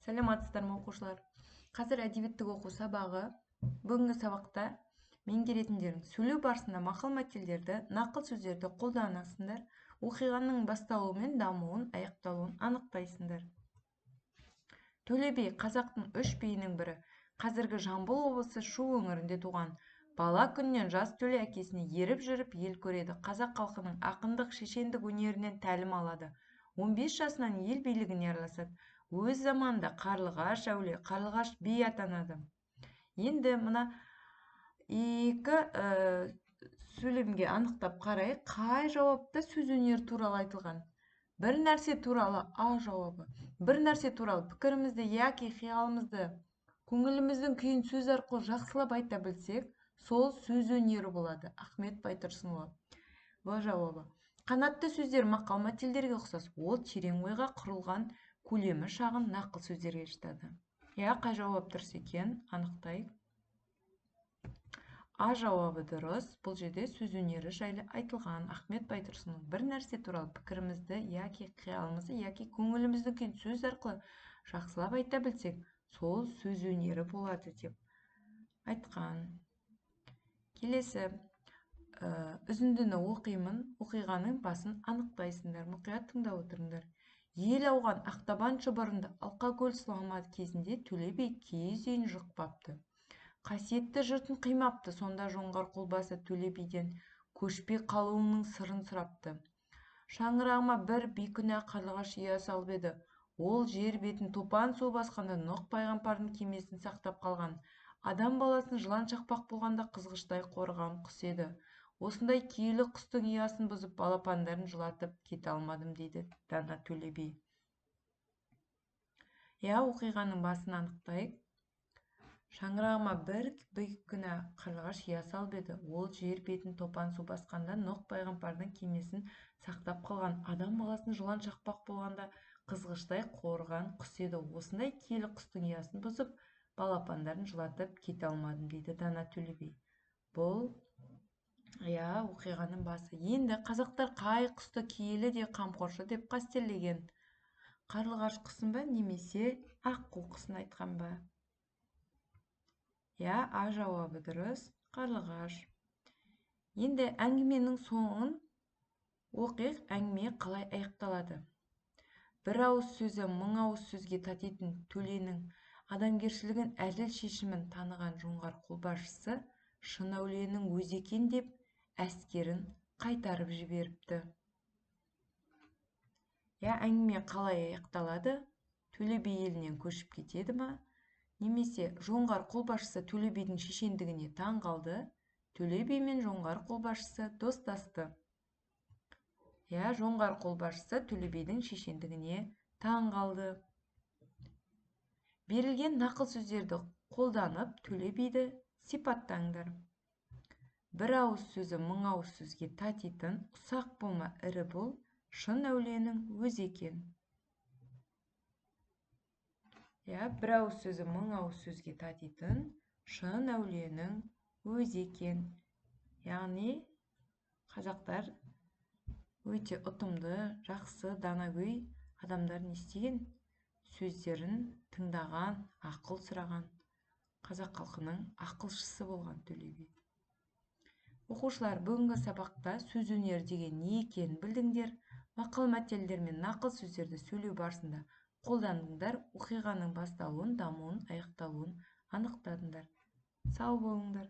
Саламатсыздар ма, оқушылар? Қазір әдебиеттік оқу сабағы. Бүгінгі сабақта меңгеретіндерің: сөйлеу барысында мақал-мәтелдерді, нақыл сөздерді қолданасыңдар, оқиғаның басталуы мен дамуын, аяқталуын анықтайсыңдар. Төле би қазақтың үш биінің бірі. Қазіргі Жамбыл облысы Шу өңірінде туған. Бала күннен жас Төле әкесіне еріп жүріп ел көреді. Қазақ халқының ақындық, шешендік өнерінен тәлім алады. 15 жасынан ел билігіне араласады. Өз заманында Қарлығаш әулие, Қарлығаш би атанады. Енді мына екі сөйлемге анықтап қарайық, қай жауапта сөз өнері туралы айтылған? Бір нәрсе туралы А жауабы. Бір нәрсе туралы пікірімізді яки қиялымызды, көңіліміздің күйін сөз арқылы жақсылап айта білсек, сол сөз өнері болады. Ахмет Байтұрсынұлы. В жауабы. Қанатты сөздер мақал-мәтелдерге ұқсас. Ол терең ойға құрылған көлемі шағын нақыл сөздерге жатады. Иә, қай жауап дұрыс екен анықтайық. А жауабы дұрыс. Бұл жерде сөз өнері жайлы айтылған. Ахмет Байтұрсынұлы бір нәрсе туралы пікірімізді яки қиялымызды яки көңіліміздің күйін сөз арқылы жақсылап айта білсек, сол сөз өнері болады деп айтқан. Келесі үзіндіні оқимын, оқиғаның басын анықтайсыңдар, мұқият тыңдап отырыңдар. Ел ауған Ақтабан шұбырынды Алқакөл сұлама кезінде Төле би киіз үйін жықпапты. Қасиетті жұртын қимапты. Сонда жоңғар қолбасы Төле биден көшпей қалуының сырын сұрапты. Шаңырағыма бір бейкүнә қарлығаш ұя салып еді. Ол жер бетін топан су басқанда Нұқ пайғамбардың кемесін сақтап қалған. Адам баласын жылан шақпақ болғанда қызғыштай қорыған құс еді. Осындай киелі құстың ұясын бұзып, балапандарын жылатып кете алмадым, дейді дана Төле би. Иә, оқиғаның басын анықтайық. Шаңырағыма бір бейкүнә қарлығаш ұя салып еді. Ол жер бетін топан су басқанда Нұқ пайғамбардың кемесін сақтап қалған. Адам баласын жылан шақпақ болғанда қызғыштай қорыған құс еді. Осындай киелі құстың ұясын бұзып, балапандарын жылатып кете алмадым, дейді дана Төле би. Бұл иә, оқиғаның басы. Енді қазақтар қай құсты киелі де қамқоршы деп қастерлеген? Қарлығаш құсын ба немесе аққу құсын айтқан ба? Иә, А жауабы дұрыс, қарлығаш. Енді әңгіменің соңын оқиық, әңгіме қалай аяқталады? Бір ауыз сөзі мың ауыз сөзге татитын Төленің адамгершілігін, әділ шешімін таныған жоңғар қолбасшысы шын әулиенің өзі екен деп әскерін қайтарып жіберіпті. Иә, әңгіме қалай аяқталады? Төле би елінен көшіп кетеді ма? Немесе жоңғар қолбасшысы Төле бидің шешендігіне таң қалды? Төле би мен жоңғар қолбасшысы достасты. Иә, жоңғар қолбасшысы Төле бидің шешендігіне таң қалды. Берілген нақыл сөздерді қолданып, Төле биді сипаттаңдар. Бір ауыз сөзі мың ауыз сөзге татитын, ұсақ болма, ірі бол, шын әулиенің өзі екен. Иә, бір ауыз сөзі мың ауыз сөзге татитын, шын әулиенің өзі екен. Яғни қазақтар өте ұтымды, жақсы, данагөй адамдар не істеген? Сөздерін тыңдаған, ақыл сұраған, қазақ халқының ақылшысы болған Төле би. Оқушылар, бүгінгі сабақта сөз өнері деген не екенін білдіңдер, мақал-мәтелдер мен нақыл сөздерді сөйлеу барысында қолдандыңдар, оқиғаның басталуын, дамуын, аяқталуын анықтадыңдар. Сау болыңдар.